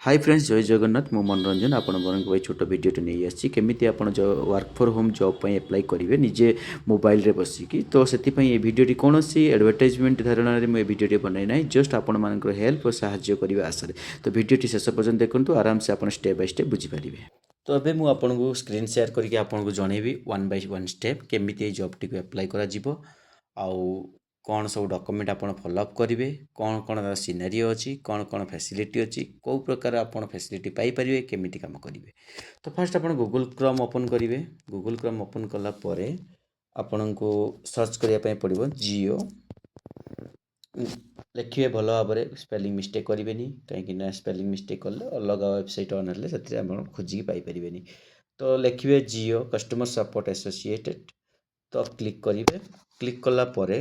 High friends, ଜୟ ଜଗନ୍ନାଥ। ମୁଁ ମନୋରଞ୍ଜନ ଆପଣମାନଙ୍କ ପାଇଁ ଛୋଟ ଭିଡ଼ିଓଟେ ନେଇ ଆସିଛି, କେମିତି ଆପଣ ୱାର୍କ ଫର୍ ହୋମ୍ ଜବ୍ ପାଇଁ ଆପ୍ଲାଏ କରିବେ ନିଜେ ମୋବାଇଲରେ ବସିକି। ତ ସେଥିପାଇଁ ଏ ଭିଡ଼ିଓଟି କୌଣସି ଆଡ଼ଭର୍ଟାଇଜମେଣ୍ଟ ଧାରଣାରେ ମୁଁ ଏ ଭିଡ଼ିଓଟି ବନାଇ ନାହିଁ, ଜଷ୍ଟ ଆପଣମାନଙ୍କର ହେଲ୍ପ ଓ ସାହାଯ୍ୟ କରିବା ଆଶାରେ। ତ ଭିଡ଼ିଓଟି ଶେଷ ପର୍ଯ୍ୟନ୍ତ ଦେଖନ୍ତୁ, ଆରାମସେ ଆପଣ ଷ୍ଟେପ୍ ବାଇ ଷ୍ଟେପ୍ ବୁଝିପାରିବେ। ତ ଏବେ ମୁଁ ଆପଣଙ୍କୁ ସ୍କ୍ରିନ୍ ସେୟାର କରିକି ଆପଣଙ୍କୁ ଜଣେଇବି ୱାନ୍ ବାଇ ୱାନ୍ ଷ୍ଟେପ୍ କେମିତି ଏଇ ଜବ୍ଟିକୁ ଆପ୍ଲାଏ କରାଯିବ ଆଉ କ'ଣ ସବୁ ଡକୁମେଣ୍ଟ ଆପଣ ଫଲୋଅପ୍ କରିବେ, କ'ଣ କ'ଣ ତା'ର ସିନାରିଓ ଅଛି, କ'ଣ କ'ଣ ଫ୍ୟାସିଲିଟି ଅଛି, କେଉଁ ପ୍ରକାର ଆପଣ ଫ୍ୟାସିଲିଟି ପାଇପାରିବେ, କେମିତି କାମ କରିବେ। ତ ଫାର୍ଷ୍ଟ ଆପଣ ଗୁଗୁଲ୍ କ୍ରମ୍ ଓପନ୍ କରିବେ। ଗୁଗୁଲ୍ କ୍ରମ୍ ଓପନ୍ କଲା ପରେ ଆପଣଙ୍କୁ ସର୍ଚ୍ଚ କରିବା ପାଇଁ ପଡ଼ିବ ଜିଓ। ଲେଖିବେ ଭଲ ଭାବରେ, ସ୍ପେଲିଂ ମିଷ୍ଟେକ୍ କରିବେନି, କାହିଁକିନା ସ୍ପେଲିଂ ମିଷ୍ଟେକ୍ କଲେ ଅଲଗା ୱେବସାଇଟ୍ ଅନ୍ ହେଲେ ସେଥିରେ ଆପଣ ଖୋଜିକି ପାଇପାରିବେନି। ତ ଲେଖିବେ ଜିଓ କଷ୍ଟମର୍ ସପୋର୍ଟ ଆସୋସିଏଟେଡ୍। ତ କ୍ଲିକ୍ କରିବେ। କ୍ଲିକ୍ କଲା ପରେ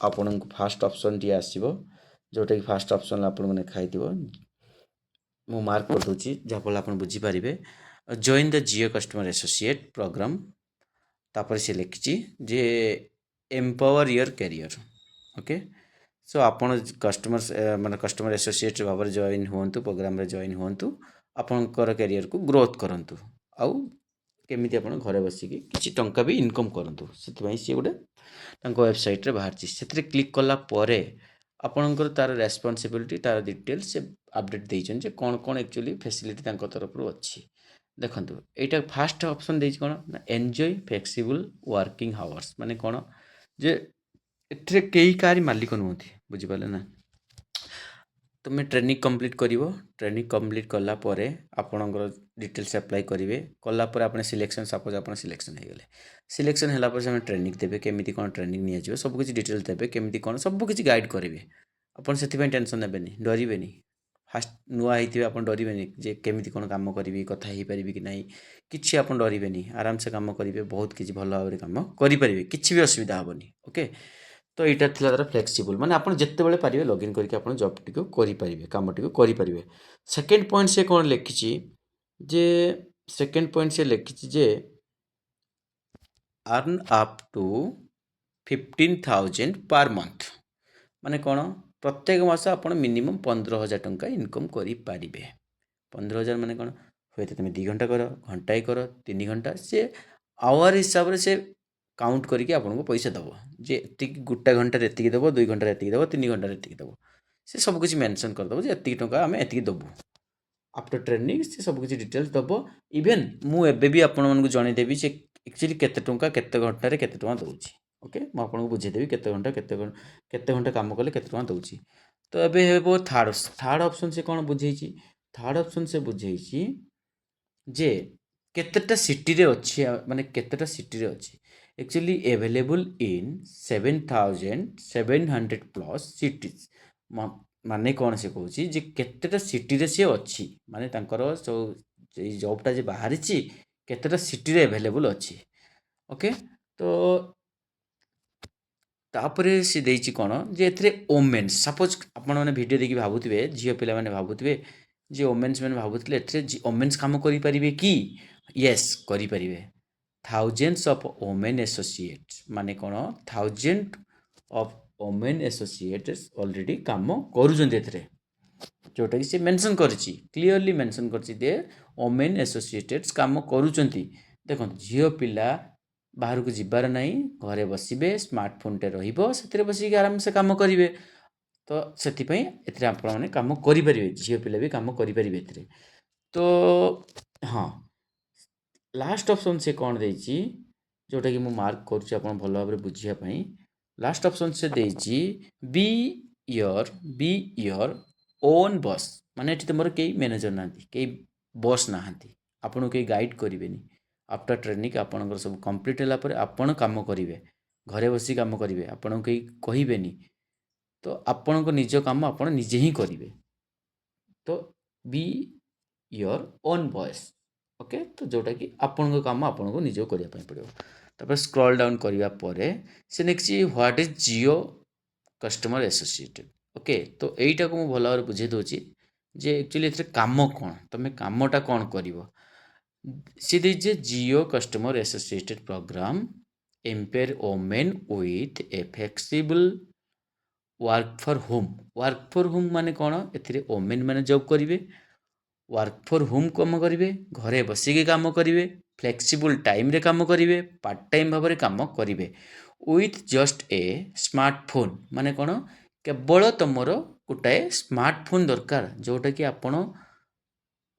ଆପଣଙ୍କୁ ଫାଷ୍ଟ ଅପସନ୍ଟିଏ ଆସିବ, ଯେଉଁଟାକି ଫାଷ୍ଟ ଅପସନ୍ ଆପଣଙ୍କୁ ଲେଖା ହେଇଥିବ, ମୁଁ ମାର୍କ କରିଦେଉଛି ଯାହାଫଳରେ ଆପଣ ବୁଝିପାରିବେ, "Join the Jio Customer Associate Program"। ତାପରେ ସେ ଲେଖିଛି ଯେ "empower your career"। Okay, so ଆପଣ କଷ୍ଟମର ମାନେ କଷ୍ଟମର ଆସୋସିଏଟ୍ ଭାବରେ ଜଏନ୍ ହୁଅନ୍ତୁ, ପ୍ରୋଗ୍ରାମରେ ଜଏନ୍ ହୁଅନ୍ତୁ, ଆପଣଙ୍କର କ୍ୟାରିୟରକୁ ଗ୍ରୋଥ୍ କରନ୍ତୁ ଆଉ କେମିତି ଆପଣ ଘରେ ବସିକି କିଛି ଟଙ୍କା ବି ଇନକମ୍ କରନ୍ତୁ, ସେଥିପାଇଁ ସିଏ ଗୋଟେ ତାଙ୍କ ୱେବସାଇଟ୍ରେ ବାହାରିଛି। ସେଥିରେ କ୍ଲିକ୍ କଲା ପରେ ଆପଣଙ୍କର ତା'ର ରେସ୍ପନ୍ସିବିଲିଟି, ତା'ର ଡିଟେଲ୍ସ ସେ ଅପଡ଼େଟ୍ ଦେଇଛନ୍ତି ଯେ କ'ଣ କ'ଣ ଆକ୍ଚୁଆଲି ଫେସିଲିଟି ତାଙ୍କ ତରଫରୁ ଅଛି। ଦେଖନ୍ତୁ, ଏଇଟା ଫାଷ୍ଟ ଅପସନ୍ ଦେଇଛି କ'ଣ ନା ଏନ୍ଜୟ ଫ୍ଲେକ୍ସିବୁଲ୍ ୱାର୍କିଂ ହାୱାର୍ସ। ମାନେ କ'ଣ ଯେ ଏଥିରେ କେହି କାହାରି ମାଲିକ ନୁହନ୍ତି, ବୁଝିପାରିଲେ ନା? ତୁମେ ଟ୍ରେନିଂ କମ୍ପ୍ଲିଟ୍ କରିବ। ଟ୍ରେନିଂ କମ୍ପ୍ଲିଟ୍ କଲା ପରେ ଆପଣଙ୍କର ଡିଟେଲ୍ସ ଆପ୍ଲାଏ କରିବେ। କଲା ପରେ ଆପଣ ସିଲେକ୍ସନ୍, ସପୋଜ୍ ଆପଣ ସିଲେକ୍ସନ୍ ହେଇଗଲେ, ସିଲେକ୍ସନ୍ ହେଲା ପରେ ସେମାନେ ଟ୍ରେନିଂ ଦେବେ, କେମିତି କ'ଣ ଟ୍ରେନିଂ ନିଆଯିବ, ସବୁକିଛି ଡିଟେଲ୍ସ ଦେବେ, କେମିତି କ'ଣ ସବୁକିଛି ଗାଇଡ଼ କରିବେ। ଆପଣ ସେଥିପାଇଁ ଟେନସନ୍ ନେବେନି, ଡରିବେନି। ଫାଷ୍ଟ ନୂଆ ହେଇଥିବେ ଆପଣ, ଡରିବେନି ଯେ କେମିତି କ'ଣ କାମ କରିବି, କଥା ହେଇପାରିବି କି ନାହିଁ। କିଛି ଆପଣ ଡରିବେନି, ଆରାମସେ କାମ କରିବେ, ବହୁତ କିଛି ଭଲ ଭାବରେ କାମ କରିପାରିବେ, କିଛି ବି ଅସୁବିଧା ହେବନି। ଓକେ, ତ ଏଇଟା ଥିଲା ତା'ର ଫ୍ଲେକ୍ସିବୁଲ୍, ମାନେ ଆପଣ ଯେତେବେଳେ ପାରିବେ ଲଗ୍ଇନ୍ କରିକି ଆପଣ ଜବ୍ଟିକୁ କରିପାରିବେ, କାମଟିକୁ କରିପାରିବେ। ସେକେଣ୍ଡ ପଏଣ୍ଟ ସେ କ'ଣ ଲେଖିଛି ଯେ, ସେକେଣ୍ଡ ପଏଣ୍ଟ ସେ ଲେଖିଛି ଯେ earn up to 15,000 per month। ମାନେ କ'ଣ? ପ୍ରତ୍ୟେକ ମାସ ଆପଣ ମିନିମମ୍ 15,000 ଟଙ୍କା ଇନକମ୍ କରିପାରିବେ। 15,000 ମାନେ କ'ଣ? ହୁଏତ ତୁମେ 2 ଘଣ୍ଟା କର, ଘଣ୍ଟାଏ କର, 3 ଘଣ୍ଟା, ସେ ଆୱାର ହିସାବରେ ସେ କାଉଣ୍ଟ କରିକି ଆପଣଙ୍କୁ ପଇସା ଦେବ ଯେ ଏତିକି ଗୋଟେ ଘଣ୍ଟାରେ ଏତିକି ଦେବ, 2 ଘଣ୍ଟାରେ ଏତିକି ଦେବ, 3 ଘଣ୍ଟାରେ ଏତିକି ଦେବ। ସେ ସବୁକିଛି ମେନସନ୍ କରିଦେବ ଯେ ଏତିକି ଟଙ୍କା ଆମେ ଏତିକି ଦେବୁ। ଆଫ୍ଟର ଟ୍ରେନିଂ ସେ ସବୁକିଛି ଡିଟେଲ୍ସ ଦେବ। ଇଭେନ୍ ମୁଁ ଏବେ ବି ଆପଣମାନଙ୍କୁ ଜଣେଇଦେବି ଯେ ଆକ୍ଚୁଆଲି କେତେ ଟଙ୍କା, କେତେ ଘଣ୍ଟାରେ କେତେ ଟଙ୍କା ଦେଉଛି। ଓକେ, ମୁଁ ଆପଣଙ୍କୁ ବୁଝେଇଦେବି କେତେ ଘଣ୍ଟା, କେତେ କେତେ ଘଣ୍ଟା କାମ କଲେ କେତେ ଟଙ୍କା ଦେଉଛି। ତ ଏବେ ହେବ ଥାର୍ଡ଼। ଥାର୍ଡ଼ ଅପସନ୍ ସେ କ'ଣ ବୁଝେଇଛି? ଥାର୍ଡ଼ ଅପସନ୍ ସେ ବୁଝେଇଛି ଯେ କେତେଟା ସିଟିରେ ଅଛି, ମାନେ କେତେଟା ସିଟିରେ ଅଛି। Actually available in 7,700 plus cities। ମାନେ କ'ଣ ସେ କହୁଛି ଯେ କେତେଟା ସିଟିରେ ସିଏ ଅଛି, ମାନେ ତାଙ୍କର ସବୁ ଏଇ ଜବ୍ଟା ଯେ ବାହାରିଛି, କେତେଟା ସିଟିରେ ଆଭେଲେବୁଲ୍ ଅଛି। ଓକେ, ତ ତାପରେ ସେ ଦେଇଛି କ'ଣ ଯେ ଏଥିରେ ଓମେନ୍ସ, ସପୋଜ୍ ଆପଣମାନେ ଭିଡ଼ିଓ ଦେଖି ଭାବୁଥିବେ, ଝିଅ ପିଲାମାନେ ଭାବୁଥିବେ ଯେ ଓମେନ୍ସ ମାନେ ଭାବୁଥିଲେ, ଏଥିରେ ଓମେନ୍ସ କାମ କରିପାରିବେ କି? ୟେସ୍, କରିପାରିବେ। ଥାଉଜେଣ୍ଡସ୍ ଅଫ୍ ଓମେନ୍ ଆସୋସିଏଟ୍ସ ମାନେ କ'ଣ? Thousand of women associates already କାମ କରୁଛନ୍ତି ଏଥିରେ, ଯେଉଁଟାକି ସେ ମେନସନ୍ କରିଛି, କ୍ଲିଅରଲି ମେନସନ୍ କରିଛି ଯେ ଓମେନ୍ ଆସୋସିଏଟେଡ୍ସ କାମ କରୁଛନ୍ତି। ଦେଖନ୍ତୁ, ଝିଅ ପିଲା ବାହାରକୁ ଯିବାର ନାହିଁ, ଘରେ ବସିବେ, ସ୍ମାର୍ଟଫୋନ୍ଟେ ରହିବ, ସେଥିରେ ବସିକି ଆରାମସେ କାମ କରିବେ। ତ ସେଥିପାଇଁ ଏଥିରେ ଆପଣମାନେ କାମ କରିପାରିବେ, ଝିଅ ପିଲା ବି କାମ କରିପାରିବେ ଏଥିରେ। ତ ହଁ, ଲାଷ୍ଟ ଅପସନ୍ ସେ କ'ଣ ଦେଇଛି, ଯେଉଁଟାକି ମୁଁ ମାର୍କ କରୁଛି ଆପଣ ଭଲ ଭାବରେ ବୁଝିବା ପାଇଁ। ଲାଷ୍ଟ ଅପସନ୍ ସେ ଦେଇଛି "Be your own boss"। ମାନେ ଏଠି ତୁମର କେହି ମ୍ୟାନେଜର୍ ନାହାନ୍ତି, କେହି ବସ୍ ନାହାନ୍ତି, ଆପଣଙ୍କୁ କେହି ଗାଇଡ଼ କରିବେନି। ଆଫ୍ଟର ଟ୍ରେନିଂ ଆପଣଙ୍କର ସବୁ କମ୍ପ୍ଲିଟ୍ ହେଲା ପରେ ଆପଣ କାମ କରିବେ, ଘରେ ବସି କାମ କରିବେ, ଆପଣଙ୍କୁ କେହି କହିବେନି। ତ ଆପଣଙ୍କ ନିଜ କାମ ଆପଣ ନିଜେ ହିଁ କରିବେ। ତ "Be your own boss", okay। ତ ଯେଉଁଟାକି ଆପଣଙ୍କ କାମ ଆପଣଙ୍କୁ ନିଜକୁ କରିବା ପାଇଁ ପଡ଼ିବ। ତାପରେ ସ୍କ୍ରଲ୍ ଡାଉନ୍ କରିବା ପରେ ସେ ଲେଖିଛି "What is Jio Customer Associated?" Okay, ତ ଏଇଟାକୁ ମୁଁ ଭଲ ଭାବରେ ବୁଝେଇ ଦେଉଛି ଯେ ଆକ୍ଚୁଆଲି ଏଥିରେ କାମ କ'ଣ, ତୁମେ କାମଟା କ'ଣ କରିବ। ସେ ଦେଇଛି ଯେ Jio Customer Associated Program empower women with a flexible work for home। Work for home ମାନେ କ'ଣ? ଏଥିରେ ଓମେନ୍ ମାନେ ଜବ୍ କରିବେ। ୱାର୍କ ଫର୍ ହୋମ୍ କାମ କରିବେ, ଘରେ ବସିକି କାମ କରିବେ, ଫ୍ଲେକ୍ସିବୁଲ୍ ଟାଇମ୍ରେ କାମ କରିବେ, ପାର୍ଟ ଟାଇମ୍ ଭାବରେ କାମ କରିବେ, ୱିଥ୍ ଜଷ୍ଟ ଏ ସ୍ମାର୍ଟଫୋନ୍। ମାନେ କ'ଣ? କେବଳ ତୁମର ଗୋଟାଏ ସ୍ମାର୍ଟଫୋନ୍ ଦରକାର, ଯେଉଁଟାକି ଆପଣ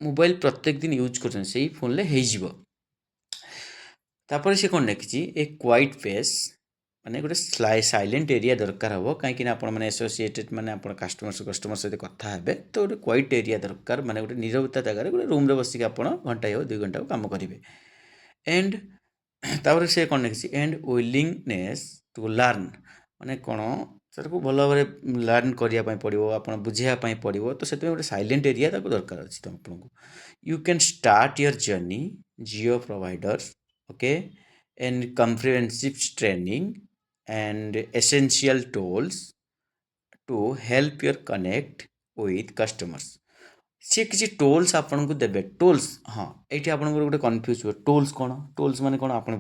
ମୋବାଇଲ ପ୍ରତ୍ୟେକ ଦିନ ୟୁଜ୍ କରୁଛନ୍ତି, ସେଇ ଫୋନ୍ରେ ହେଇଯିବ। ତାପରେ ସେ କ'ଣ ଲେଖିଛି? ଏ କ୍ୱାଇଟ୍ ସ୍ପେସ୍, ମାନେ ଗୋଟେ ସାଇଲେଣ୍ଟ ଏରିଆ ଦରକାର ହେବ, କାହିଁକିନା ଆପଣମାନେ ଆସୋସିଏଟେଡ଼, ମାନେ ଆପଣ କଷ୍ଟମର ସହିତ କଥା ହେବେ, ତ ଗୋଟେ କ୍ୱାଇଟ୍ ଏରିଆ ଦରକାର, ମାନେ ଗୋଟେ ନିରବତା ଜାଗାରେ, ଗୋଟେ ରୁମ୍ରେ ବସିକି ଆପଣ ଘଣ୍ଟାଏ ହଉ 2 ଘଣ୍ଟା ହଉ କାମ କରିବେ। ଏଣ୍ଡ ତାପରେ ସେ କ'ଣ ଲେଖିଛି? And willingness to learn. ମାନେ କ'ଣ? ସେଟାକୁ ଭଲ ଭାବରେ ଲର୍ନ କରିବା ପାଇଁ ପଡ଼ିବ, ଆପଣ ବୁଝେଇବା ପାଇଁ ପଡ଼ିବ। ତ ସେଥିପାଇଁ ଗୋଟେ ସାଇଲେଣ୍ଟ ଏରିଆ ତାକୁ ଦରକାର ଅଛି। ତ ଆପଣଙ୍କୁ you can start your journey. Jio providers, okay, and comprehensive training and essential tools to help you connect with customers. ସିଏ କିଛି ଟୁଲ୍ସ ଆପଣଙ୍କୁ ଦେବେ, ଟୁଲ୍ସ। ହଁ, ଏଇଠି ଆପଣଙ୍କର ଗୋଟେ କନଫ୍ୟୁଜ୍ ହୁଏ, ଟୁଲ୍ସ କ'ଣ? ଟୁଲ୍ସ ମାନେ କ'ଣ? ଆପଣ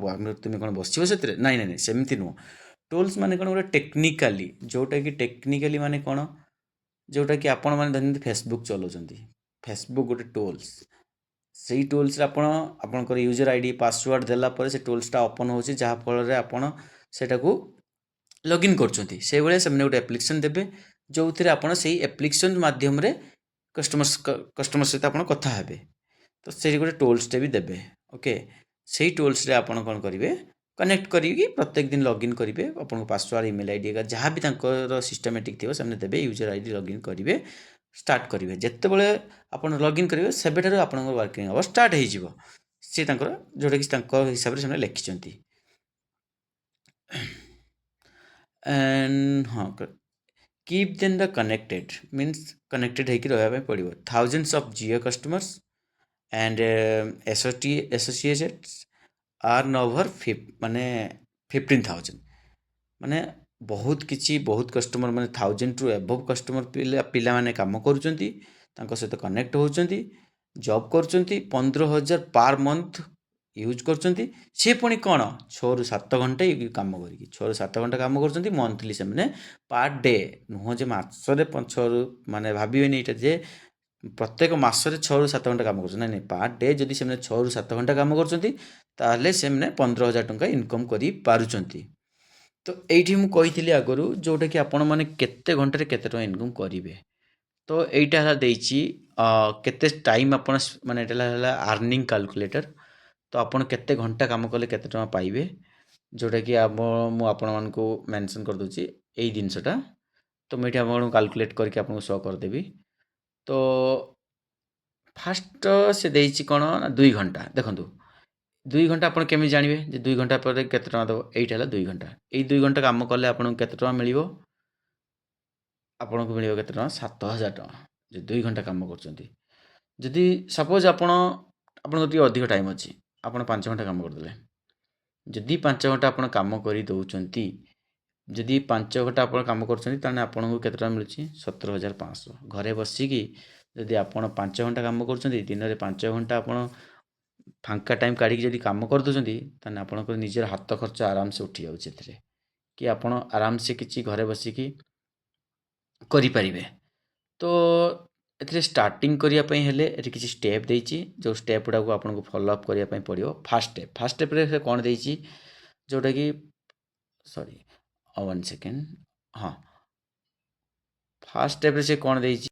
ତୁମେ କ'ଣ ବସିବ ସେଥିରେ? ନାଇଁ ନାଇଁ ନାଇଁ, ସେମିତି ନୁହଁ। ଟୁଲ୍ସ ମାନେ କ'ଣ? ଗୋଟେ ଟେକ୍ନିକାଲି, ଯେଉଁଟାକି ଟେକ୍ନିକାଲି ମାନେ କ'ଣ, ଯେଉଁଟାକି ଆପଣମାନେ ଧରନ୍ତୁ ଫେସବୁକ୍ ଚଲାଉଛନ୍ତି, ଫେସବୁକ୍ ଗୋଟେ ଟୁଲ୍ସ। ସେଇ ଟୁଲ୍ସରେ ଆପଣ ଆପଣଙ୍କର ୟୁଜର୍ I D, password ଦେଲା ପରେ ସେ ଟୁଲ୍ସଟା ଓପନ୍ ହେଉଛି, ଯାହାଫଳରେ ଆପଣ ସେଇଟାକୁ ଲଗ୍ଇନ୍ କରୁଛନ୍ତି। ସେଇଭଳିଆ ସେମାନେ ଗୋଟେ ଆପ୍ଲିକେସନ୍ ଦେବେ, ଯେଉଁଥିରେ ଆପଣ ସେଇ ଆପ୍ଲିକେସନ୍ ମାଧ୍ୟମରେ କଷ୍ଟମର ସହିତ ଆପଣ କଥା ହେବେ। ତ ସେଇ ଗୋଟେ ଟୁଲ୍ସଟେ ବି ଦେବେ, ଓକେ। ସେଇ ଟୁଲ୍ସରେ ଆପଣ କ'ଣ କରିବେ? କନେକ୍ଟ କରିକି ପ୍ରତ୍ୟେକ ଦିନ ଲଗ୍ଇନ୍ କରିବେ। ଆପଣଙ୍କ ପାସୱାର୍ଡ଼, ଇମେଲ୍ I D, ଯାହା ବି ତାଙ୍କର ସିଷ୍ଟମେଟିକ୍ ଥିବ, ସେମାନେ ଦେବେ। ୟୁଜର୍ I D, login କରିବେ, ଷ୍ଟାର୍ଟ କରିବେ। ଯେତେବେଳେ ଆପଣ ଲଗ୍ଇନ୍ କରିବେ, ସେବେଠାରୁ ଆପଣଙ୍କର ୱାର୍କିଂ ଆୱାର ଷ୍ଟାର୍ଟ ହେଇଯିବ। ସେ ତାଙ୍କର ଯେଉଁଟାକି ତାଙ୍କ ହିସାବରେ ସେମାନେ ଲେଖିଛନ୍ତି। ଆଣ୍ଡ ହଁ, keep them the connected means connected ହେଇକି ରହିବା ପାଇଁ ପଡ଼ିବ। Thousands of Jio customers and associates are over ମାନେ 15,000, ମାନେ ବହୁତ କିଛି, ବହୁତ କଷ୍ଟମର, ମାନେ ଥାଉଜେଣ୍ଡରୁ ଏବଭ୍ କଷ୍ଟମର ପିଲାମାନେ କାମ କରୁଛନ୍ତି, ତାଙ୍କ ସହିତ କନେକ୍ଟ ହେଉଛନ୍ତି, ଜବ୍ କରୁଛନ୍ତି, 15,000 ପାର୍ ମନ୍ଥ ୟୁଜ୍ କରୁଛନ୍ତି। ସିଏ ପୁଣି କ'ଣ? 6ରୁ 7 ଘଣ୍ଟା କାମ କରିକି, 6ରୁ 7 ଘଣ୍ଟା କାମ କରୁଛନ୍ତି ମନ୍ଥଲି ସେମାନେ, ପାର୍ ଡେ ନୁହଁ ଯେ ମାସରେ ଛଅରୁ, ମାନେ ଭାବିବେନି ଏଇଟା ଯେ ପ୍ରତ୍ୟେକ ମାସରେ 6ରୁ 7 ଘଣ୍ଟା କାମ କରୁଛନ୍ତି। ନାଇଁ ନାଇଁ, ପାର୍ ଡେ ଯଦି ସେମାନେ 6ରୁ 7 ଘଣ୍ଟା କାମ କରୁଛନ୍ତି, ତାହେଲେ ସେମାନେ 15,000 ଟଙ୍କା ଇନକମ୍ କରିପାରୁଛନ୍ତି। ତ ଏଇଠି ମୁଁ କହିଥିଲି ଆଗରୁ, ଯେଉଁଟାକି ଆପଣମାନେ କେତେ ଘଣ୍ଟାରେ କେତେ ଟଙ୍କା ଇନକମ୍ କରିବେ। ତ ଏଇଟା ହେଲା ଦେଇଛି କେତେ ଟାଇମ୍ ଆପଣ, ମାନେ ଏଇଟା ହେଲା ଆର୍ନିଂ କାଲକୁଲେଟର୍। ତ ଆପଣ କେତେ ଘଣ୍ଟା କାମ କଲେ କେତେ ଟଙ୍କା ପାଇବେ, ଯେଉଁଟାକି ମୁଁ ଆପଣମାନଙ୍କୁ ମେନସନ୍ କରିଦେଉଛି ଏଇ ଜିନିଷଟା। ତ ମୁଁ ଏଇଠି ଆପଣଙ୍କୁ କାଲକୁଲେଟ୍ କରିକି ଆପଣଙ୍କୁ ଶୋ କରିଦେବି। ତ ଫାଷ୍ଟ ସେ ଦେଇଛି କ'ଣ ନା 2 ଘଣ୍ଟା। ଦେଖନ୍ତୁ, 2 ଘଣ୍ଟା ଆପଣ କେମିତି ଜାଣିବେ ଯେ 2 ଘଣ୍ଟା ପରେ କେତେ ଟଙ୍କା ଦେବ? ଏଇଟା ହେଲା 2 ଘଣ୍ଟା। ଏଇ 2 ଘଣ୍ଟା କାମ କଲେ ଆପଣଙ୍କୁ କେତେ ଟଙ୍କା ମିଳିବ? ଆପଣଙ୍କୁ ମିଳିବ କେତେ ଟଙ୍କା? 7,000 ଟଙ୍କା, ଯଦି 2 ଘଣ୍ଟା କାମ କରୁଛନ୍ତି। ଯଦି ସପୋଜ୍ ଆପଣଙ୍କ ଟିକେ ଅଧିକ ଟାଇମ୍ ଅଛି, ଆପଣ 5 ଘଣ୍ଟା କାମ କରିଦେଲେ, ଯଦି 5 ଘଣ୍ଟା ଆପଣ କାମ କରି ଦେଉଛନ୍ତି, ଯଦି 5 ଘଣ୍ଟା ଆପଣ କାମ କରୁଛନ୍ତି, ତାହେଲେ ଆପଣଙ୍କୁ କେତେ ଟଙ୍କା ମିଳୁଛି? 17,500। ଘରେ ବସିକି ଯଦି ଆପଣ 5 ଘଣ୍ଟା କାମ କରୁଛନ୍ତି, ଦିନରେ 5 ଘଣ୍ଟା ଆପଣ ଫାଙ୍କା ଟାଇମ୍ କାଢ଼ିକି ଯଦି କାମ କରିଦେଉଛନ୍ତି, ତାହେଲେ ଆପଣଙ୍କର ନିଜର ହାତ ଖର୍ଚ୍ଚ ଆରାମସେ ଉଠିଯାଉଛି ଏଥିରେ, କି ଆପଣ ଆରାମସେ କିଛି ଘରେ ବସିକି କରିପାରିବେ। ତ ଏଥିରେ ଷ୍ଟାର୍ଟିଂ କରିବା ପାଇଁ ହେଲେ ଏଠି କିଛି ଷ୍ଟେପ୍ ଦେଇଛି, ଯେଉଁ ଷ୍ଟେପ୍ ଗୁଡ଼ାକୁ ଆପଣଙ୍କୁ ଫଲୋ ଅପ୍ କରିବା ପାଇଁ ପଡ଼ିବ। ଫାର୍ଷ୍ଟ ଷ୍ଟେପ୍, ଫାର୍ଷ୍ଟ ଷ୍ଟେପ୍ରେ ସେ କ'ଣ ଦେଇଛି, ଯେଉଁଟାକି, ସରି, ୱାନ୍ ସେକେଣ୍ଡ। ହଁ, ଫାର୍ଷ୍ଟ ଷ୍ଟେପ୍ରେ ସେ କ'ଣ ଦେଇଛି?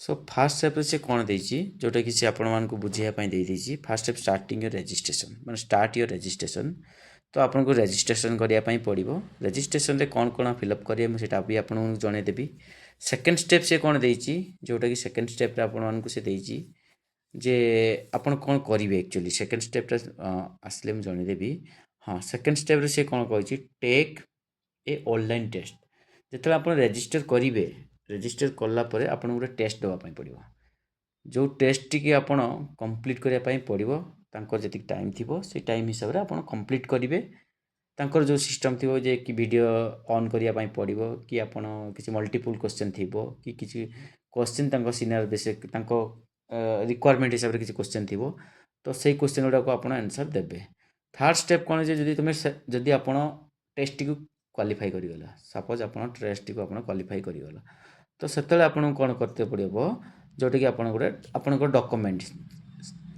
ସୋ ଫାର୍ଷ୍ଟ ଷ୍ଟେପ୍ରେ ସେ କ'ଣ ଦେଇଛି, ଯେଉଁଟାକି ସେ ଆପଣମାନଙ୍କୁ ବୁଝେଇବା ପାଇଁ ଦେଇଦେଇଛି। First step, starting your registration, ମାନେ ଷ୍ଟାର୍ଟ your registration. ତ ଆପଣଙ୍କୁ ରେଜିଷ୍ଟ୍ରେସନ୍ କରିବା ପାଇଁ ପଡ଼ିବ। ରେଜିଷ୍ଟ୍ରେସନ୍ରେ କ'ଣ କ'ଣ ଫିଲ୍ଅପ୍ କରିବେ, ମୁଁ ସେଇଟା ବି ଆପଣଙ୍କୁ ଜଣେଇଦେବି। ସେକେଣ୍ଡ ଷ୍ଟେପ୍ ସେ କ'ଣ ଦେଇଛି, ଯେଉଁଟାକି ସେକେଣ୍ଡ ଷ୍ଟେପ୍ରେ ଆପଣମାନଙ୍କୁ ସେ ଦେଇଛି ଯେ ଆପଣ କ'ଣ କରିବେ ଆକ୍ଚୁଆଲି। ସେକେଣ୍ଡ ଷ୍ଟେପ୍ଟା ଆସିଲେ ମୁଁ ଜଣେଇଦେବି। ହଁ, ସେକେଣ୍ଡ ଷ୍ଟେପ୍ରେ ସେ କ'ଣ କହିଛି? Take a online test. ଯେତେବେଳେ ଆପଣ ରେଜିଷ୍ଟର କରିବେ, ରେଜିଷ୍ଟର କଲା ପରେ ଆପଣଙ୍କୁ ଗୋଟେ ଟେଷ୍ଟ ଦେବା ପାଇଁ ପଡ଼ିବ, ଯେଉଁ ଟେଷ୍ଟଟିକି ଆପଣ କମ୍ପ୍ଲିଟ୍ କରିବା ପାଇଁ ପଡ଼ିବ। ତାଙ୍କର ଯେତିକି ଟାଇମ୍ ଥିବ, ସେଇ ଟାଇମ୍ ହିସାବରେ ଆପଣ କମ୍ପ୍ଲିଟ୍ କରିବେ। ତାଙ୍କର ଯେଉଁ ସିଷ୍ଟମ୍ ଥିବ ଯେ କି ଭିଡ଼ିଓ ଅନ୍ କରିବା ପାଇଁ ପଡ଼ିବ, କି ଆପଣ କିଛି ମଲ୍ଟିପୁଲ୍ କୋଶ୍ଚିନ୍ ଥିବ, କି କିଛି କୋଶ୍ଚିନ୍ ତାଙ୍କ ସିନିୟର ବେସିକ୍, ତାଙ୍କ ରିକ୍ୱାରମେଣ୍ଟ ହିସାବରେ କିଛି କୋଶ୍ଚିନ୍ ଥିବ, ତ ସେଇ କୋଶ୍ଚିନ୍ ଗୁଡ଼ାକୁ ଆପଣ ଆନ୍ସର୍ ଦେବେ। ଥାର୍ଡ଼ ଷ୍ଟେପ୍ କ'ଣ ଯେ ଯଦି ଆପଣ ଟେଷ୍ଟଟିକୁ କ୍ୱାଲିଫାଇ କରିଗଲା, ସପୋଜ୍ ଆପଣ ଟେଷ୍ଟଟିକୁ ଆପଣ କ୍ୱାଲିଫାଇ କରିଗଲା, ତ ସେତେବେଳେ ଆପଣଙ୍କୁ କ'ଣ କରତେ ପଡ଼ିବ? ଯେଉଁଟାକି ଆପଣ ଗୋଟେ ଆପଣଙ୍କର ଡକୁମେଣ୍ଟ,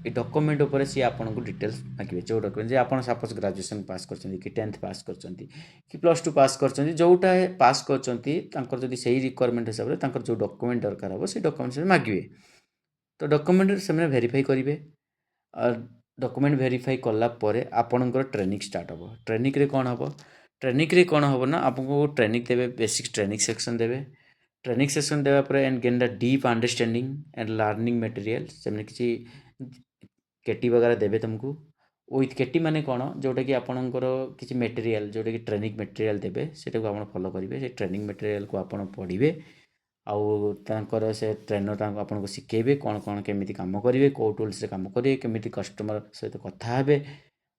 ଏ ଡକୁମେଣ୍ଟ ଉପରେ ସିଏ ଆପଣଙ୍କୁ ଡିଟେଲ୍ସ ମାଗିବେ। ଯେଉଁ ଡକୁମେଣ୍ଟ ଯେ ଆପଣ ସପୋଜ୍ ଗ୍ରାଜୁଏସନ୍ ପାସ୍ କରିଛନ୍ତି କି 10th pass କରିଛନ୍ତି କି +2 ପାସ୍ କରିଛନ୍ତି, ଯେଉଁଟା ପାସ୍ କରିଛନ୍ତି, ତାଙ୍କର ଯଦି ସେଇ ରିକ୍ୱାରମେଣ୍ଟ ହିସାବରେ ତାଙ୍କର ଯେଉଁ ଡକୁମେଣ୍ଟ ଦରକାର ହେବ, ସେଇ ଡକୁମେଣ୍ଟ ସେମାନେ ମାଗିବେ। ତ ଡକୁମେଣ୍ଟ ସେମାନେ ଭେରିଫାଇ କରିବେ। ଡକୁମେଣ୍ଟ ଭେରିଫାଇ କଲା ପରେ ଆପଣଙ୍କର ଟ୍ରେନିଂ ଷ୍ଟାର୍ଟ ହେବ। ଟ୍ରେନିଂରେ କ'ଣ ହେବ ନା, ଆପଣଙ୍କୁ ଟ୍ରେନିଂ ଦେବେ, ବେସିକ୍ ଟ୍ରେନିଂ ସେକ୍ସନ୍ ଦେବେ। ଟ୍ରେନିଂ ସେକ୍ସନ୍ ଦେବା ପରେ and gain the deep understanding and learning material, ସେମାନେ କିଛି କେଟି ବଗେରା ଦେବେ ତୁମକୁ। ୱିଥ୍ କେଟି ମାନେ କ'ଣ? ଯେଉଁଟାକି ଆପଣଙ୍କର କିଛି ମେଟେରିଆଲ୍, ଯେଉଁଟାକି ଟ୍ରେନିଂ ମେଟେରିଆଲ୍ ଦେବେ, ସେଇଟାକୁ ଆପଣ ଫଲୋ କରିବେ। ସେ ଟ୍ରେନିଂ ମେଟେରିଆଲ୍କୁ ଆପଣ ପଢ଼ିବେ ଆଉ ତାଙ୍କର ସେ ଟ୍ରେନର୍ ତାଙ୍କୁ ଆପଣଙ୍କୁ ଶିଖେଇବେ କ'ଣ କ'ଣ କେମିତି କାମ କରିବେ, କେଉଁ ଟୁଲ୍ସରେ କାମ କରିବେ, କେମିତି କଷ୍ଟମର୍ ସହିତ କଥା ହେବେ,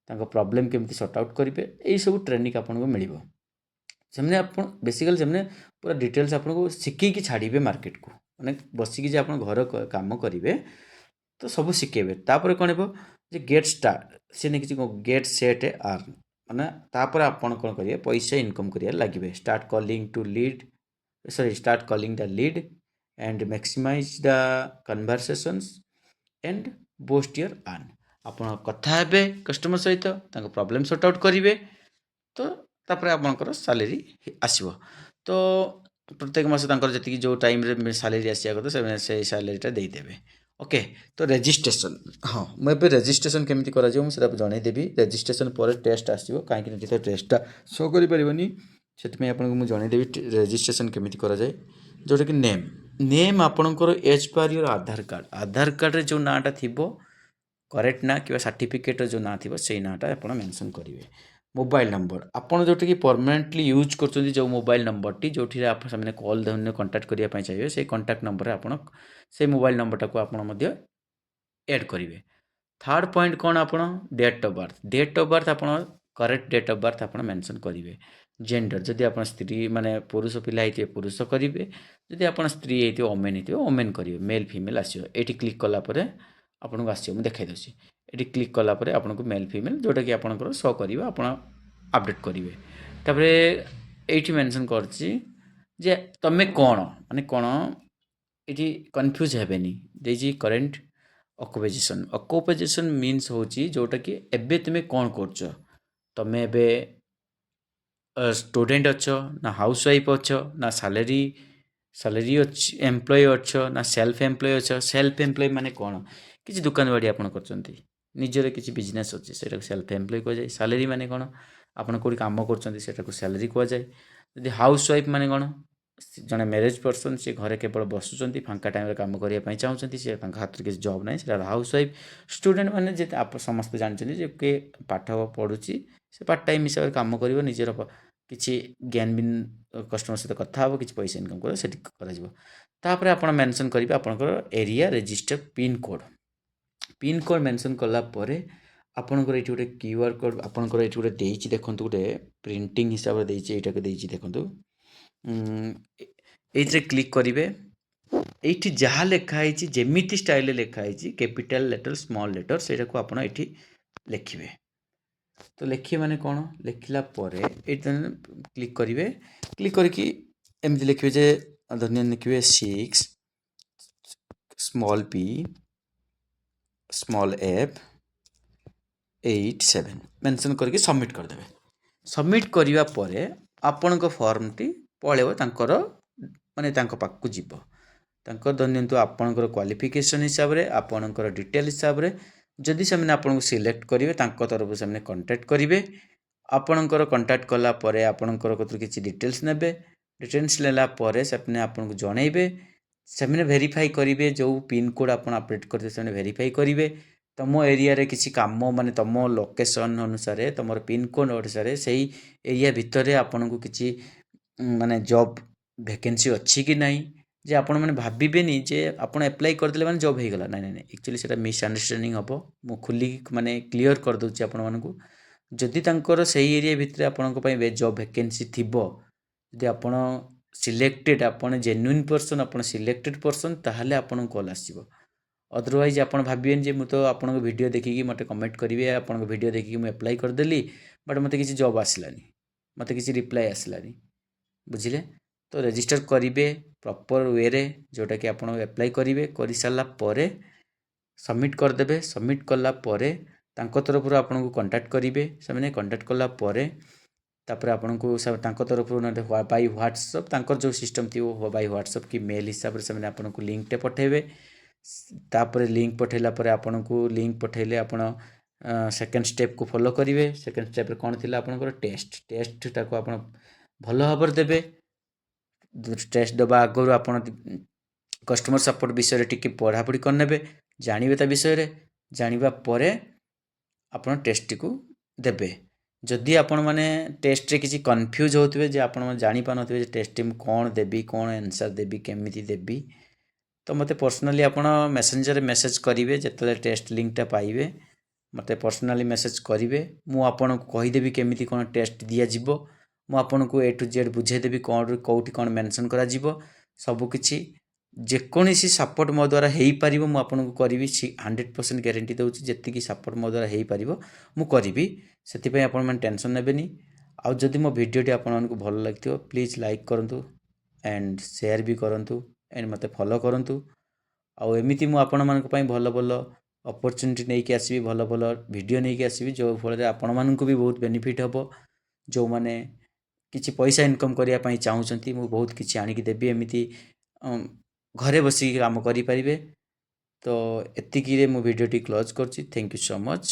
ତାଙ୍କ ପ୍ରୋବ୍ଲେମ୍ କେମିତି ସର୍ଟ ଆଉଟ୍ କରିବେ। ଏଇସବୁ ଟ୍ରେନିଂ ଆପଣଙ୍କୁ ମିଳିବ। ସେମାନେ ଆପଣ ବେସିକାଲି ସେମାନେ ପୁରା ଡିଟେଲ୍ସ ଆପଣଙ୍କୁ ଶିଖେଇକି ଛାଡ଼ିବେ ମାର୍କେଟକୁ। ମାନେ ବସିକି ଯେ ଆପଣ ଘର କାମ କରିବେ, ତ ସବୁ ଶିଖେଇବେ। ତାପରେ କ'ଣ ହେବ ଯେ ଗେଟ୍ ଷ୍ଟାର୍ଟ, ସେ କିଛି ଗେଟ୍ ସେଟ୍ ଆର୍ନ, ମାନେ ତାପରେ ଆପଣ କ'ଣ କରିବେ? ପଇସା ଇନକମ୍ କରିବାରେ ଲାଗିବେ। Start calling to lead, sorry, start calling the lead and maximize the conversations and boost your earn. ଆପଣ କଥା ହେବେ କଷ୍ଟମର୍ ସହିତ, ତାଙ୍କ ପ୍ରୋବ୍ଲେମ୍ ସର୍ଟ ଆଉଟ୍ କରିବେ, ତ ତାପରେ ଆପଣଙ୍କର ସାଲେରୀ ଆସିବ। ତ ପ୍ରତ୍ୟେକ ମାସ ତାଙ୍କର ଯେତିକି ଯେଉଁ ଟାଇମ୍ରେ ସାଲେରୀ ଆସିବା କଥା, ସେମାନେ ସେଇ ସାଲେରୀଟା ଦେଇଦେବେ। ଓକେ, ତ ରେଜିଷ୍ଟ୍ରେସନ୍, ହଁ, ମୁଁ ଏବେ ରେଜିଷ୍ଟ୍ରେସନ୍ କେମିତି କରାଯିବ ମୁଁ ସେଇଟା ଜଣେଇଦେବି। ରେଜିଷ୍ଟ୍ରେସନ୍ ପରେ ଟେଷ୍ଟ ଆସିବ, କାହିଁକିନା ଯେତେବେଳେ ଟେଷ୍ଟଟା ଶୋ କରିପାରିବନି, ସେଥିପାଇଁ ଆପଣଙ୍କୁ ମୁଁ ଜଣେଇଦେବି ରେଜିଷ୍ଟ୍ରେସନ୍ କେମିତି କରାଯାଏ। ଯେଉଁଟାକି ନେମ୍ ନେମ୍ ଆପଣଙ୍କର age per your Aadhaar card. ଆଧାର କାର୍ଡ଼ରେ ଯେଉଁ ନାଁଟା ଥିବ, କରେକ୍ଟ ନାଁ, କିମ୍ବା ସାର୍ଟିଫିକେଟ୍ର ଯେଉଁ ନାଁ ଥିବ, ସେଇ ନାଁଟା ଆପଣ ମେନସନ୍ କରିବେ। ମୋବାଇଲ୍ ନମ୍ବର, ଆପଣ ଯେଉଁଟାକି ପରମାନେଣ୍ଟଲି ୟୁଜ୍ କରୁଛନ୍ତି, ଯେଉଁ ମୋବାଇଲ୍ ନମ୍ବରଟି, ଯେଉଁଥିରେ ଆପଣ ସେମାନେ କଲ୍ ଧରିନିଅ କଣ୍ଟାକ୍ଟ କରିବା ପାଇଁ ଚାହିଁବେ, ସେଇ କଣ୍ଟାକ୍ଟ ନମ୍ବରରେ ଆପଣ ସେଇ ମୋବାଇଲ୍ ନମ୍ବରଟାକୁ ଆପଣ ମଧ୍ୟ ଏଡ଼୍ କରିବେ। ଥାର୍ଡ଼ ପଏଣ୍ଟ କ'ଣ? ଆପଣ date of birth. Date of birth, ଆପଣ କରେକ୍ଟ ଡେଟ୍ ଅଫ୍ ବାର୍ଥ ଆପଣ ମେନସନ୍ କରିବେ। ଜେଣ୍ଡର, ଯଦି ଆପଣ ସ୍ତ୍ରୀ ମାନେ ପୁରୁଷ ପିଲା ହେଇଥିବେ, ପୁରୁଷ କରିବେ। ଯଦି ଆପଣ ସ୍ତ୍ରୀ ହେଇଥିବେ, ଓମେନ୍ ହେଇଥିବେ, ଓମେନ୍ କରିବେ। ମେଲ୍ ଫିମେଲ୍ ଆସିବ। ଏଇଠି କ୍ଲିକ୍ କଲା ପରେ ଆପଣଙ୍କୁ ଆସିବ, ମୁଁ ଦେଖାଇ ଦେଉଛି। ଏଠି କ୍ଲିକ୍ କଲା ପରେ ଆପଣଙ୍କୁ ମେଲ୍ ଫିମେଲ୍ ଯେଉଁଟାକି ଆପଣଙ୍କର ଶୋ କରିବ, ଆପଣ ଅପଡ଼େଟ୍ କରିବେ। ତାପରେ ଏଇଠି ମେନସନ୍ କରିଛି ଯେ ତମେ କ'ଣ, ମାନେ କ'ଣ, ଏଇଠି କନଫ୍ୟୁଜ୍ ହେବେନି। ଦେଇଛି କରେଣ୍ଟ ଅକୁପେସନ୍। ଅକୁପେସନ୍ ମିନ୍ସ ହେଉଛି ଯେଉଁଟାକି ଏବେ ତୁମେ କ'ଣ କରୁଛ। ତୁମେ ଏବେ ଷ୍ଟୁଡ଼େଣ୍ଟ ଅଛ ନା ହାଉସ୍ ୱାଇଫ୍ ଅଛ ନା ସାଲେରୀ ଅଛି ଏମ୍ପ୍ଲୟି ଅଛ ନା ସେଲ୍ଫ ଏମ୍ପ୍ଲୟ ଅଛ। ସେଲ୍ଫ ଏମ୍ପ୍ଲୟ ମାନେ କ'ଣ? କିଛି ଦୋକାନ ବାଡ଼ି ଆପଣ କରୁଛନ୍ତି, ନିଜର କିଛି ବିଜନେସ୍ ଅଛି, ସେଇଟାକୁ ସେଲ୍ଫ ଏମ୍ପ୍ଲୟ କୁହାଯାଏ। ସାଲେରୀ ମାନେ କ'ଣ? ଆପଣ କେଉଁଠି କାମ କରୁଛନ୍ତି, ସେଇଟାକୁ ସାଲେରୀ କୁହାଯାଏ। ଯଦି ହାଉସ୍ ୱାଇଫ୍ ମାନେ କ'ଣ? ଜଣେ ମ୍ୟାରେଜ୍ ପର୍ସନ୍, ସେ ଘରେ କେବଳ ବସୁଛନ୍ତି, ଫାଙ୍କା ଟାଇମ୍ରେ କାମ କରିବା ପାଇଁ ଚାହୁଁଛନ୍ତି, ସେ ତାଙ୍କ ହାତରେ କିଛି ଜବ୍ ନାହିଁ, ସେଇଟା ହେଲା ହାଉସ୍ ୱାଇଫ୍। ଷ୍ଟୁଡ଼େଣ୍ଟ ମାନେ ଯେ ଆପଣ ସମସ୍ତେ ଜାଣିଛନ୍ତି ଯେ କିଏ ପାଠ ପଢ଼ୁଛି, ସେ ପାର୍ଟ ଟାଇମ୍ ହିସାବରେ କାମ କରିବ, ନିଜର କିଛି ଜ୍ଞାନ ବି କଷ୍ଟମର୍ ସହିତ କଥା ହେବ, କିଛି ପଇସା ଇନକମ୍ କରିବ, ସେଠି କରାଯିବ। ତାପରେ ଆପଣ ମେନସନ୍ କରିବେ ଆପଣଙ୍କର area register pincode. Pincode mention କଲା ପରେ ଆପଣଙ୍କର ଏଇଠି ଗୋଟେ କ୍ୟୁ ଆର୍ କୋଡ଼୍ ଆପଣଙ୍କର ଏଇଠି ଗୋଟେ ଦେଇଛି। ଦେଖନ୍ତୁ, ଗୋଟେ ପ୍ରିଣ୍ଟିଂ ହିସାବରେ ଦେଇଛି, ଏଇଟାକୁ ଦେଇଛି। ଦେଖନ୍ତୁ, ଏଇଥିରେ କ୍ଲିକ୍ କରିବେ। ଏଇଠି ଯାହା ଲେଖା ହେଇଛି, ଯେମିତି ଷ୍ଟାଇଲରେ ଲେଖା ହେଇଛି, କ୍ୟାପିଟାଲ୍ ଲେଟର୍, ସ୍ମଲ୍ ଲେଟର୍, ସେଇଟାକୁ ଆପଣ ଏଇଠି ଲେଖିବେ। ତ ଲେଖିବେ ମାନେ କ'ଣ? ଲେଖିଲା ପରେ ଏଇଠି କ୍ଲିକ୍ କରିବେ। କ୍ଲିକ୍ କରିକି ଏମିତି ଲେଖିବେ ଯେ ଧରିନିଅ ଲେଖିବେ 6 pf 87 mention କରିକି ସବମିଟ୍ କରିଦେବେ। ସବମିଟ୍ କରିବା ପରେ ଆପଣଙ୍କ ଫର୍ମଟି ପଳେଇବ ତାଙ୍କର, ମାନେ ତାଙ୍କ ପାଖକୁ ଯିବ। ତାଙ୍କ ଧରି ନିଅନ୍ତୁ ଆପଣଙ୍କର କ୍ୱାଲିଫିକେସନ୍ ହିସାବରେ, ଆପଣଙ୍କର ଡିଟେଲ୍ ହିସାବରେ ଯଦି ସେମାନେ ଆପଣଙ୍କୁ ସିଲେକ୍ଟ କରିବେ, ତାଙ୍କ ତରଫରୁ ସେମାନେ କଣ୍ଟାକ୍ଟ କରିବେ। ଆପଣଙ୍କର କଣ୍ଟାକ୍ଟ କଲା ପରେ ଆପଣଙ୍କର କତିରୁ କିଛି ଡିଟେଲ୍ସ ନେବେ। ଡିଟେଲ୍ସ ନେଲା ପରେ ସେମାନେ ଆପଣଙ୍କୁ ଜଣେଇବେ। ସେମାନେ ଭେରିଫାଇ କରିବେ, ଯେଉଁ ପିନ୍କୋଡ଼୍ ଆପଣ ଅପଡ଼େଟ୍ କରିଥିବେ, ସେମାନେ ଭେରିଫାଇ କରିବେ। ତୁମ ଏରିଆରେ କିଛି କାମ, ମାନେ ତୁମ ଲୋକେସନ୍ ଅନୁସାରେ, ତୁମର ପିନ୍କୋଡ଼୍ ଅନୁସାରେ ସେଇ ଏରିଆ ଭିତରେ ଆପଣଙ୍କୁ କିଛି ମାନେ ଜବ୍ ଭେକେନ୍ସି ଅଛି କି ନାହିଁ। ଯେ ଆପଣମାନେ ଭାବିବେନି ଯେ ଆପଣ ଆପ୍ଲାଏ କରିଦେଲେ ମାନେ ଜବ୍ ହେଇଗଲା। ନାଇଁ ନାଇଁ ନାଇଁ, ଆକ୍ଚୁଆଲି ସେଇଟା ମିସ୍ଅଣ୍ଡରଷ୍ଟାଣ୍ଡିଂ ହେବ। ମୁଁ ଖୋଲିକି ମାନେ କ୍ଲିଅର୍ କରିଦେଉଛି ଆପଣମାନଙ୍କୁ। ଯଦି ତାଙ୍କର ସେଇ ଏରିଆ ଭିତରେ ଆପଣଙ୍କ ପାଇଁ ଜବ୍ ଭେକେନ୍ସି ଥିବ, ଯଦି ଆପଣ ସିଲେକ୍ଟେଡ଼, ଆପଣ ଜେନ୍ୟୁନ୍ ପର୍ସନ୍, ଆପଣ ସିଲେକ୍ଟେଡ଼ ପର୍ସନ୍, ତାହେଲେ ଆପଣଙ୍କୁ କଲ୍ ଆସିବ। ଅଦରୱାଇଜ୍ ଆପଣ ଭାବିବେନି ଯେ ମୁଁ ତ ଆପଣଙ୍କ ଭିଡ଼ିଓ ଦେଖିକି, ମୋତେ କମେଣ୍ଟ କରିବେ, ଆପଣଙ୍କ ଭିଡ଼ିଓ ଦେଖିକି ମୁଁ ଆପ୍ଲାଏ କରିଦେଲି, ବଟ୍ ମୋତେ କିଛି ଜବ୍ ଆସିଲାନି, ମୋତେ କିଛି ରିପ୍ଲାଏ ଆସିଲାନି। ବୁଝିଲେ ତ? ତ ରେଜିଷ୍ଟର କରିବେ ପ୍ରପର୍ ୱେରେ, ଯେଉଁଟାକି ଆପଣ ଆପ୍ଲାଏ କରିବେ। କରିସାରିଲା ପରେ ସବମିଟ୍ କରିଦେବେ। ସବମିଟ୍ କଲା ପରେ ତାଙ୍କ ତରଫରୁ ଆପଣଙ୍କୁ କଣ୍ଟାକ୍ଟ କରିବେ ସେମାନେ। କଣ୍ଟାକ୍ଟ କଲା ପରେ ତାପରେ ଆପଣଙ୍କୁ ତାଙ୍କ ତରଫରୁ ନହେଲେ ବାଇ ହ୍ୱାଟ୍ସଅପ୍, ତାଙ୍କର ଯେଉଁ ସିଷ୍ଟମ୍ ଥିବ, ବାଇ ହ୍ୱାଟ୍ସଅପ୍ କି ମେଲ୍ ହିସାବରେ ସେମାନେ ଆପଣଙ୍କୁ ଲିଙ୍କଟେ ପଠାଇବେ। ତାପରେ ଲିଙ୍କ ପଠାଇଲା ପରେ, ଆପଣଙ୍କୁ ଲିଙ୍କ ପଠାଇଲେ ଆପଣ ସେକେଣ୍ଡ ଷ୍ଟେପ୍କୁ ଫଲୋ କରିବେ। ସେକେଣ୍ଡ ଷ୍ଟେପ୍ରେ କ'ଣ ଥିଲା ଆପଣଙ୍କର? ଟେଷ୍ଟ। ଟେଷ୍ଟଟାକୁ ଆପଣ ଭଲ ଭାବରେ ଦେବେ। ଟେଷ୍ଟ ଦେବା ଆଗରୁ ଆପଣ କଷ୍ଟମର୍ ସପୋର୍ଟ ବିଷୟରେ ଟିକେ ପଢ଼ାପଢ଼ି କରିନେବେ, ଜାଣିବେ ତା ବିଷୟରେ। ଜାଣିବା ପରେ ଆପଣ ଟେଷ୍ଟଟିକୁ ଦେବେ। ଯଦି ଆପଣମାନେ ଟେଷ୍ଟରେ କିଛି କନଫ୍ୟୁଜ୍ ହେଉଥିବେ, ଯେ ଆପଣମାନେ ଜାଣିପାରୁନଥିବେ ଯେ ଟେଷ୍ଟଟି ମୁଁ କ'ଣ ଦେବି, କ'ଣ ଆନ୍ସର୍ ଦେବି, କେମିତି ଦେବି, ତ ମୋତେ ପର୍ସନାଲି ଆପଣ ମେସେଞ୍ଜରରେ ମେସେଜ୍ କରିବେ। ଯେତେବେଳେ ଟେଷ୍ଟ ଲିଙ୍କଟା ପାଇବେ, ମୋତେ ପର୍ସନାଲି ମେସେଜ୍ କରିବେ। ମୁଁ ଆପଣଙ୍କୁ କହିଦେବି କେମିତି କ'ଣ ଟେଷ୍ଟ ଦିଆଯିବ। ମୁଁ ଆପଣଙ୍କୁ ଏ ଟୁ ଜେଡ଼୍ ବୁଝେଇଦେବି, କ'ଣ କେଉଁଠି କ'ଣ ମେନସନ୍ କରାଯିବ, ସବୁକିଛି। ଯେକୌଣସି ସପୋର୍ଟ ମୋ ଦ୍ୱାରା ହେଇପାରିବ, ମୁଁ ଆପଣଙ୍କୁ କରିବି। 100% ଗ୍ୟାରେଣ୍ଟି ଦେଉଛି, ଯେତିକି ସପୋର୍ଟ ମୋ ଦ୍ୱାରା ହେଇପାରିବ ମୁଁ କରିବି। ସେଥିପାଇଁ ଆପଣମାନେ ଟେନସନ୍ ନେବେନି। ଆଉ ଯଦି ମୋ ଭିଡ଼ିଓଟି ଆପଣମାନଙ୍କୁ ଭଲ ଲାଗିଥିବ, ପ୍ଲିଜ୍ ଲାଇକ୍ କରନ୍ତୁ ଆଣ୍ଡ ସେୟାର ବି କରନ୍ତୁ ଆଣ୍ଡ ମୋତେ ଫଲୋ କରନ୍ତୁ। ଆଉ ଏମିତି ମୁଁ ଆପଣମାନଙ୍କ ପାଇଁ ଭଲ ଭଲ ଅପରଚ୍ୟୁନିଟି ନେଇକି ଆସିବି, ଭଲ ଭଲ ଭିଡ଼ିଓ ନେଇକି ଆସିବି, ଯେଉଁ ଫଳରେ ଆପଣମାନଙ୍କୁ ବି ବହୁତ ବେନିଫିଟ୍ ହେବ। ଯେଉଁମାନେ କିଛି ପଇସା ଇନକମ୍ କରିବା ପାଇଁ ଚାହୁଁଛନ୍ତି, ମୁଁ ବହୁତ କିଛି ଆଣିକି ଦେବି। ଏମିତି ଘରେ ବସିକି କାମ କରିପାରିବେ। ତ ଏତିକିରେ ମୁଁ ଭିଡ଼ିଓଟି କ୍ଲୋଜ୍ କରୁଛି। Thank you so much.